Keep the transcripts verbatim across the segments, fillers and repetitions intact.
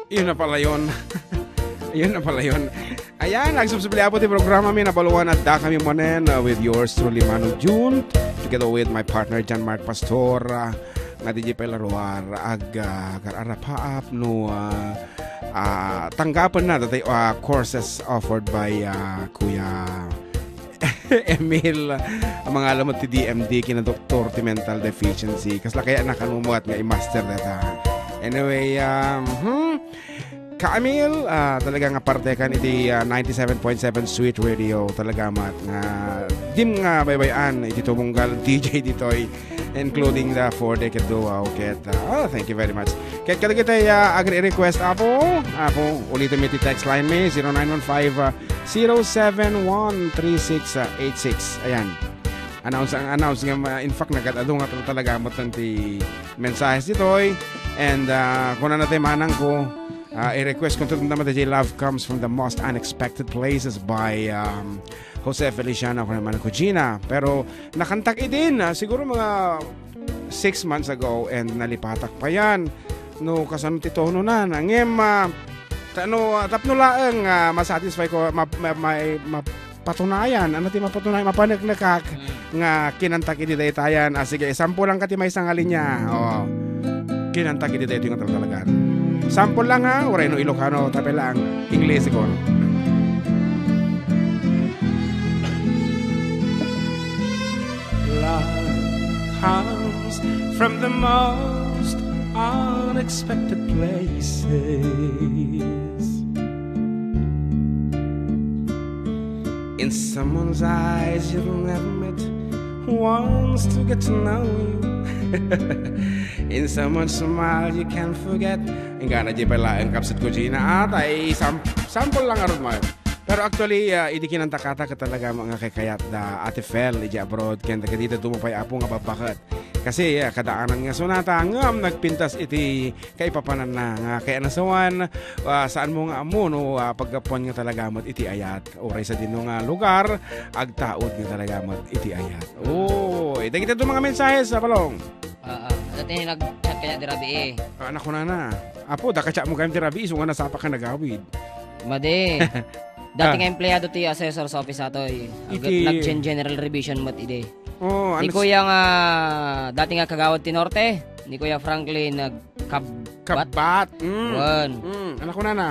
Yun na pala yun. Yun na pala yun. Ayan, nagsubsubli po ti programa mi, nabaluan, adda kami manen, uh, with yours truly, Manong June, together with my partner, John Mark Pastor, uh, nga D J Pelaruar, ag, uh, kararapaap, no, uh, uh, tanggapan na, dati, uh, courses offered by, uh, Kuya Emil, ang mga alam mo ti D M D, kina doktor ti mental deficiency. Kasla kaya nakanumuat nga i-master data. Anyway, um, hmm, Ka Emil, ah, talaga nga parte kan iti, ah, ninety-seven point seven Sweet Radio. Talaga mat nga dim nga baybay-an iti tumunggal D J ditoy, including the four-day kaduaw. Ket, ah, ah, thank you very much. Ket kadagiti, ah, agri-request, Apo, Apo, ulitem iti text line mi, zero nine one five, ah, zero seven one three six eight six. Ayan. Announce ang announce nga ma-, in fact, nagad-adu nga talaga mo ti mensahe ditoy. And, ah, kunana ti manang ko, ah, i-request ko to naman, Love Comes from the Most Unexpected Places by, um, Jose Feliciano, ako naman ko Gina. Pero nakantak idin, ah, siguro mga six months ago and nalipatak pa yan. No, kasano ti tono na, nangem, ah, ta-, no, ah, tapno laeng, ah, masatisfy ko, ma-, ma-, ma-, mapatunayan, ano ti mapatunayan, mapaneknekak Mm. nga kinantak idi daytayan. Ah, sige, sample lang ka ti maysa nga linya. Oh. Kinantak idi daytoy nga talagan. Sample lang, ha, uray no Ilocano, tapay lang, Ingles, siguro. Love comes from the most unexpected places. In someone's eyes you've never met, wants to get to know you. In someone's smile you can't forget. Inggana, di pala ang kapsat ko, Gina. Ah, tay, sam-, sample lang arod mo. Pero actually, ah, idi kinantakata ka talaga nga kakayat da Ate Fel, ija abroad, ken dagiti dadduma pay, Apo, nga babbaket. Kasi, ah, kadaanan nga sonata, ngem nagpintas iti kaipapananna nga kayanasawan, ah, saan mo nga ammo no, ah, paggapuan nga talaga met iti ayat. Uray sa dino nga lugar, agtaud nga talaga met iti ayat. Oh, eh, dagiti adu nga mensahe sa balong. Ah, ah. Dati nag-chat kaya di Rabi eh. Ah, anak ko na na. Apo, daka chat mo kayo di Rabi, iso nga nasapa ka nagawid. Madi. Dati Ah. nga empleyado ti assessor sa office ato eh. Iti Nag-, nag-gen-, general revision met idi. Oh, Ni ano s- kuya nga, dati nga kagawad ti Norte, ni Kuya Franklin nagkabbat. Kabbat. Mm. Wen. Mm. Anak ko na na.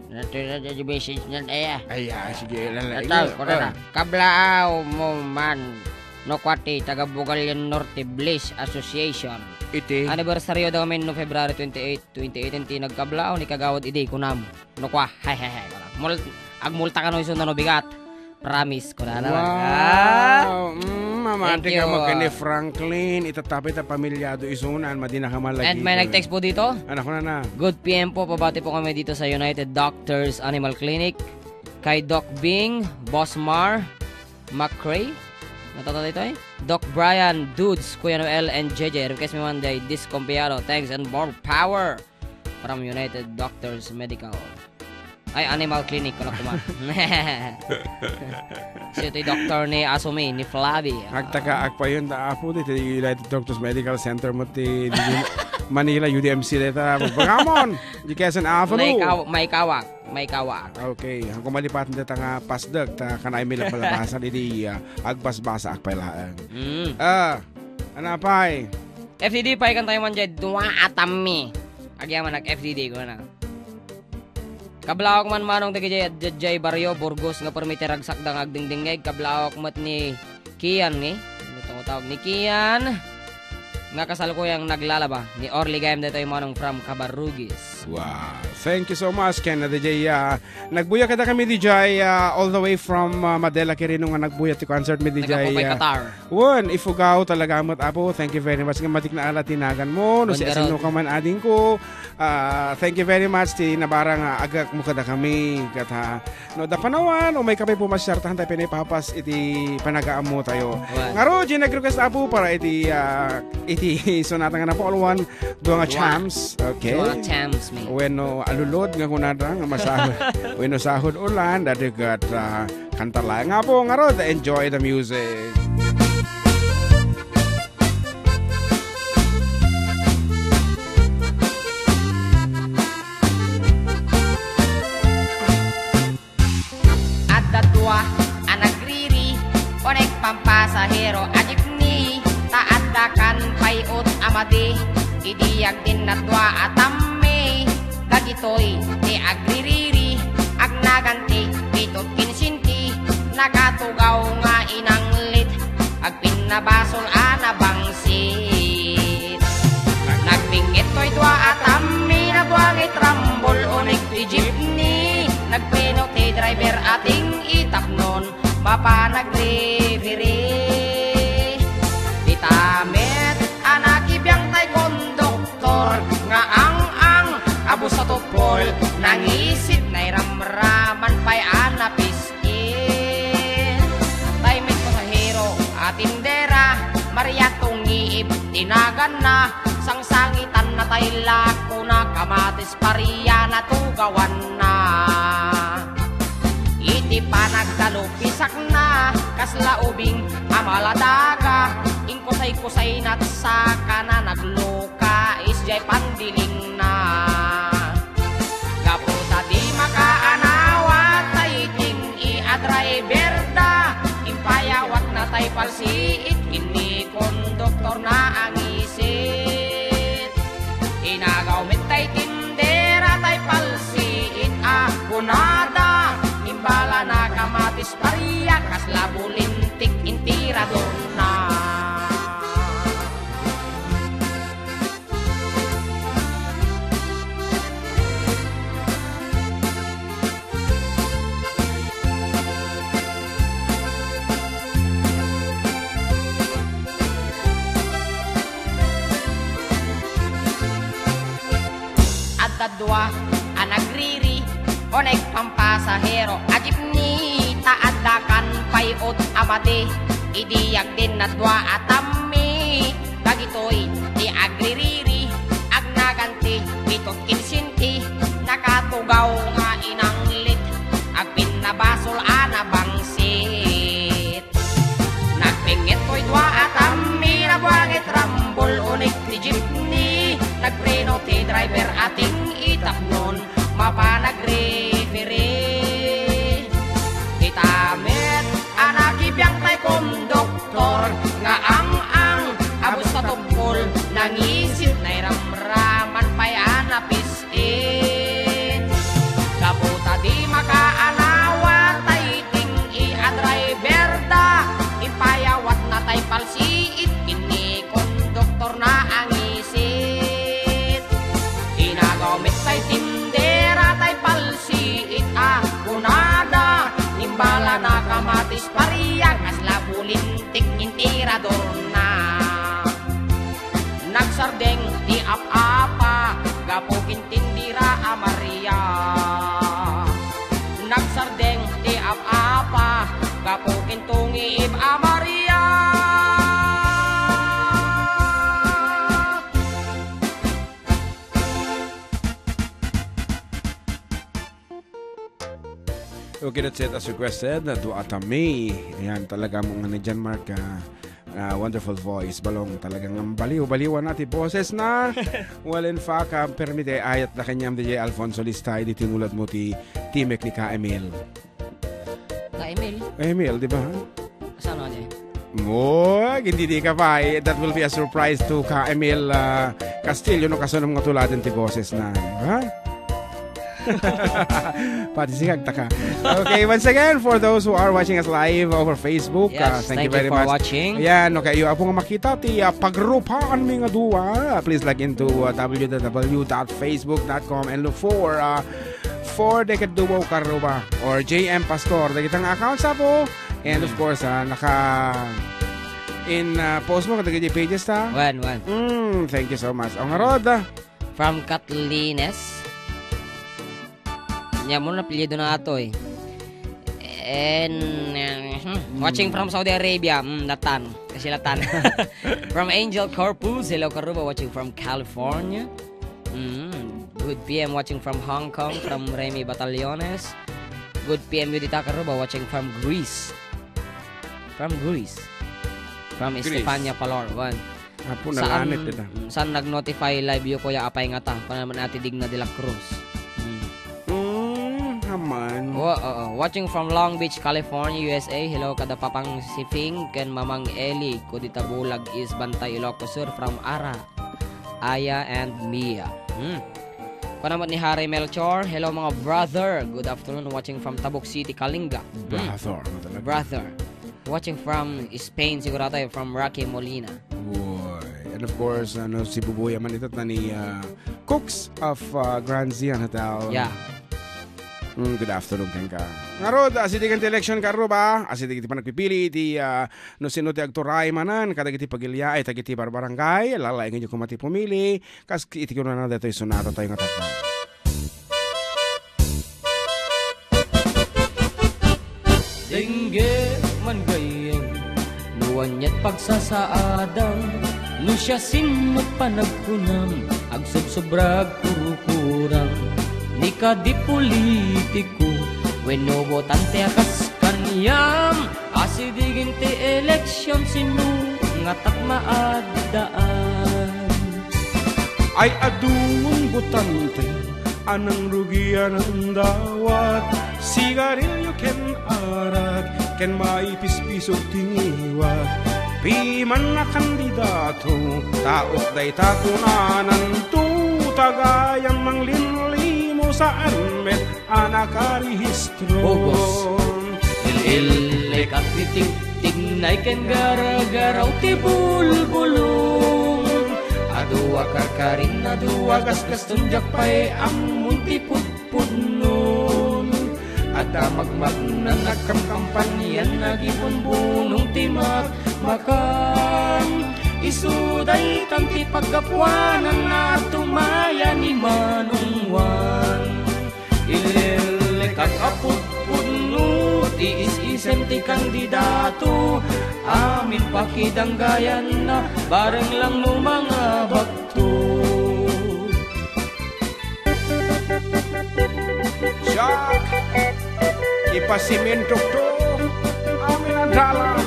Natural na di message na daya. Ay, ah, sige, lala. Ataw, Ikaw, kuna na. ah. Kablaaw mo man. No kuati, taga Bugalyan Norte Bliss Association. Iti? Anibersaryo da kami no February twenty-eight, twenty eighteen, ti nagkablaaw ni kagawad idi, kunam. No kua, hay, hay, hay, kunam. Mul-, agmulta ka no iso no bigat. Promise ko na naman. Wow! Ah. Mm, mamati Thank ka you. Magkani Franklin. Itatapit a pamilyado isunan. Madina ka malagi. And may nag-text po dito. Anak ko na na. Good P M po. Pabati po kami dito sa United Doctors Animal Clinic. Kay Doc Bing, Boss Mar, McCray. Natata dito eh? Doc Brian, Dudes, Kuya Noel, and J J. Request me one day, Discompiado. Thanks and more power from United Doctors Medical. Ay, Animal Clinic, wala kuma. Siya ti doktor ni Asumi, ni Flavi. Ah. Agtaka, agpayon da, Apo, di, ti United Doctors Medical Center mo ti, di, Manila, U D M C deta. Bagamon! Di Quezon Avenue. May kaw-, may kawak, may kawak. Okay, ang kumalipat deta nga pasdek, ta kanay mi la palabasan, idi, ah, agbasbasa, agpay laeng. Mm. Ah, anapay? F D D pay kan tayo man jay, dua atammi. Agyaman nag F D D ko na. Kablawak man manong dagijay, dagijay barrio, Burgos, nga permi ti ragsakda nga agdingdingngeg. Kablawak met ni Kian, ni? Ano tong tawag ni Kian? Nga kasalukuyang naglalaba. Ni Orly Gayam daytoy manong from Cabarrugis. Wow. Thank you so much, Ken. Na D J, ah, nagbuya kada kami, D J, ah, all the way from, ah, Madela, Quirino nga nagbuya ti concert mi, D J, Nagapupay ah, Qatar. Wen, ifugaw talaga met, Apo. Thank you very much. Nga matik na ala tinagan mo. No, Wen, si Garot. Asino ka man, ading ko. Ah, thank you very much ti nabara nga agak mo kada kami. Kat ha, no, da panawan, o may kapay pumasyar, tahan tayo pinapapas iti panagaam mo tayo. Wen. Nga, Rogie, nag-request, Apo, para iti, ah, iti sonata nga napauluan, dua nga Dua. Champs. Okay. Dua nga champs, mi. Wenno, alulod nga kunada, nga masahod. Wenno, sahod ulan, dati kat, ah, Kanta laeng. Nga po, ngarud, enjoy the music. Idi agdinnat dua a tammi, dagitoy ti agririri, agnagan ti pitot kinsinti, nakatugaw nga inanglit, agpinnabasol a nabangsit. Nagpinggit toy dua a tammi, nabuangit rambol, unig ti jeepney, nagpino ti driver a ting-itapnon, mapan agrifiri. Dita met a nakibiang tay konduktor nga ang-ang a busa tupol, nangisit, nairamraman pay a napis-it. Tay met pasahero a tindera, Maria Tungiib ti naganna, sangsangitanna tay lakona, kamatis paria natugawanna. Iti panagtalupisakna, kasla ubing a maladaga, inkusay-kusayna ti sakana, nagluka isdiay pandilingna. Gapu ta di makaanawat tay ting-i a driverda, impayawatna tay palsiit ken ni konduktorna a ngisit. Inagaw met tay tindera tay palsiit a kunada, imbalana kamatis paria, kasla bulintik intiradorna. Adda dua a nagriri, unig pampasahero a jeepney, ta adda kan pay-od a madi, idi agdinnat dua a tammi, dagitoy ti agririri, agnagan ti pitot kinsinti, nakatugaw nga inanglit, agpinnabasol a nabangsit. Nagpinggit toy dua a tammi, nabuangit rambol, unig ti jeepney, nagpreno ti driver a ting-itapnon, mapan agrifiri. Dita met a nakibiang tay konduktor nga ang-ang a busta tupol, nangisit, nairamraman pay a napis-it. Gapu ta di makaanawat tay ting-i a driverda, impayawatna tay palsiit ken ni konduktorna a ngisit. Inagaw met tay tindera tay palsiit a kunada, imbalana kamatis paria, kasla bulintik intiradorna. Nagsardeng ti ap-apa gapu ken tindera a Maria. Nagsardeng ti ap-apa gapu ken tungiib a Maria. Okay, that's it. As requested, uh, Dua Atami. Ayan, talaga mo nga ni John Mark, ah, ah, wonderful voice. Balong, talagang ang baliw-baliwan na ti boses na. Well, in fact, ah, permite, ayat na kanyam D J Alfonso Listay, di tinulad mo ti timek ni Ka Emil. Ka Emil? Emil, di ba? Saan ako niya? Mo, hindi di ka pa. Eh, that will be a surprise to Ka Emil, ah, Castillo, no, kasunod nga tuladan ti boses na, ha? Pati si Kagtaka. Okay, once again, for those who are watching us live over Facebook, Yes, uh, thank thank you you very for much. watching. Ayan, okay, iyo, apo nga makita ti, uh, pagrupaan mi nga duwa. Please log into, uh, W W W dot facebook dot com and look for, uh, for Decade Duo Karuba or J M Pastor. Dagitang accounts, apo. And of course, uh, naka in, uh, post mo kadagiti pages ta. Wen, wen. Mm, thank you so much. Ang Rod, ah. From Katlines. Nya mo na apelyido na atoy. And, uh, hmm, watching from Saudi Arabia. Mm, latan. Kasi latan. From Angel Corpus, hello Karuba, watching from California. Mm, good P M watching from Hong Kong, from Remy Batallones. Good P M Yudita Karuba, watching from Greece. From Greece. From Greece. Estefania Palor, wen. Apo, saan, nalanit ita. Saan nag-notify live yo, Kuya Apay, ngata? Kuna man Ate Digna de la Cruz. Hmm. Mm, aman. Wa-, oo. Watching from Long Beach, California, U S A. Hello, kada Papang Sifing, ken Mamang Eli, Codita Bulag, East Bantay, Ilocos Sur, from Ara. Aya and Mia. Hmm. Kuan met ni Harry Melchor, "Hello, mga brother. Good afternoon, watching from Tabuk City, Kalinga." Hmm. Brother, ano talaga? Brother. Watching from Spain, sigurado, from Rocky Molina. Boy. And of course, ano, si Bubuya man ito, ni, ah, Cooks of, ah, Grand Zian Hotel. Yeah. Mm, good afternoon, kenka. Ngarud, asidegen ti election, karuba. Asidegen ti panagpipili, ti, ah, no sino ti agturay manen, kadagiti pagiliaay, dagiti barbarangay, lalaengenyo koma ti pumili, kas iti kunana daytoy sonata tayo nga takna. Dengge man gayyem, no aniat pagsasaadam, no siasino panagkunam, agsubsubrag kurukuram, ni kadi politiko, wenno botante a kas kaniam, asidegen ti eleksyon sino nga takna addaan. Ay adu nga botante, a nangrugian a dawat, sigarilyo ken arak, ken maipispisog ti ngiwat. Piman a kandidato, ta ot dayta kunananto, tagayam manglinlimo saan met a nakarehistro. Bogos. Il-illekak ti tigtignay ken gargaraw ti bulbulong. Adu a karkarin, adu a gasgaston, diak pay ammon ti pudpudnon. Adda magmagna, nagkamkampanyan, nagibumbunong ti makmakan. Isu daytan ti paggapuanan a tumaya ni Manong Juan. Ilillekak a pudpudno ti is-isem ti kandidato. Amin pakidanggayanna, bareng lang no mangabakto. Siak, ipasimintok to, amin a dalan.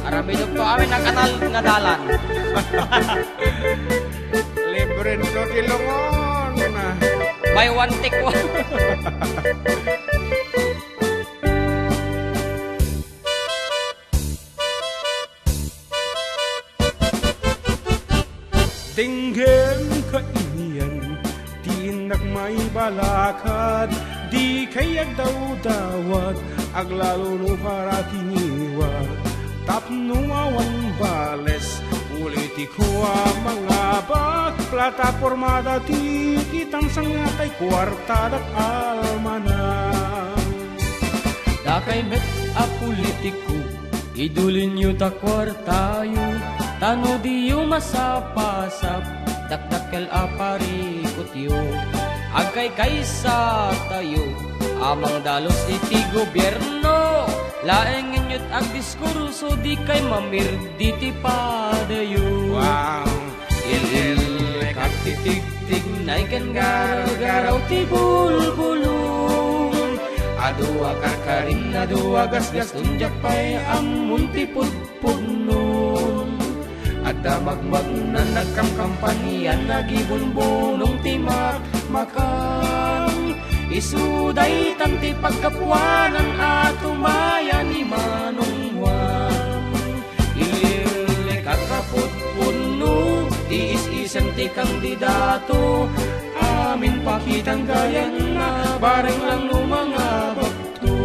Aramidok to amin a kanal nga dalan. Libre to ti lungon. Buy one, take one. Denggem kailian ti innak maibalakad, dikay agdawdawat, aglalo no para ti ngiwat. Tapno awan bales, politiko a mangabak, platapormada ti kitam, sangatayo kuartadak almanak. Dakay met a politiko, idulinyo ta kuartayo, ta no diyo masapasap, dakdakkel a parikutyo. Agkaykaysatayo a mangdalus iti gobierno, laengenyo't agdiskurso, dikay mamirdi ti padayo. Wow! Il-illekak ti tigtignay ken gargaraw ti bulbulong. Adu a karkarin, adu a gasgaston, diak pay ammon ti pudpudnon. Adda magmagna, nagkamkampanyan, nagibumbunong ti makmakan. Isu daytan ti paggapuanan a tumaya ni Manong Juan. Illekak a pudpudno ti is-isem ti kandidato. Amin pakidanggayanna, bareng lang no mangabakto.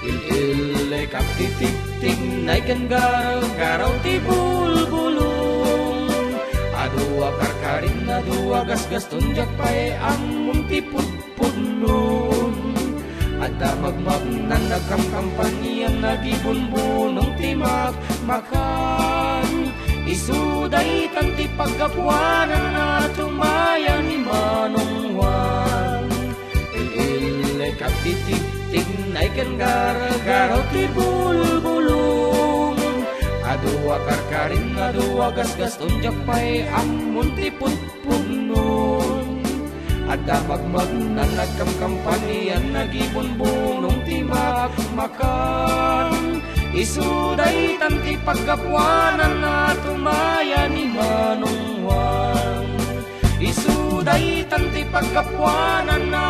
Il-illekak ti tigtignay ken gargaraw ti bulbulong. Adu a karkarin, adu a gasgaston, diak pay ammon ti pud- pudpudnon. Adda magmagna, nagkamkampanyan, nagibumbunong ti makmakan. Isu daytan ti paggapuanan a tumaya ni Manong Juan. Il-illekak ti tigtignay ken gargaraw ti bulbulong. Adu a karkarin, adu a gasgaston, diak pay ammon ti pud- pudnon. Adda magmagna, nagkamkampanyan, nagibumbunong ti makmakan. Isu daytan ti paggapuanan a tumaya ni Manong Juan. Isu daytan ti paggapuanan a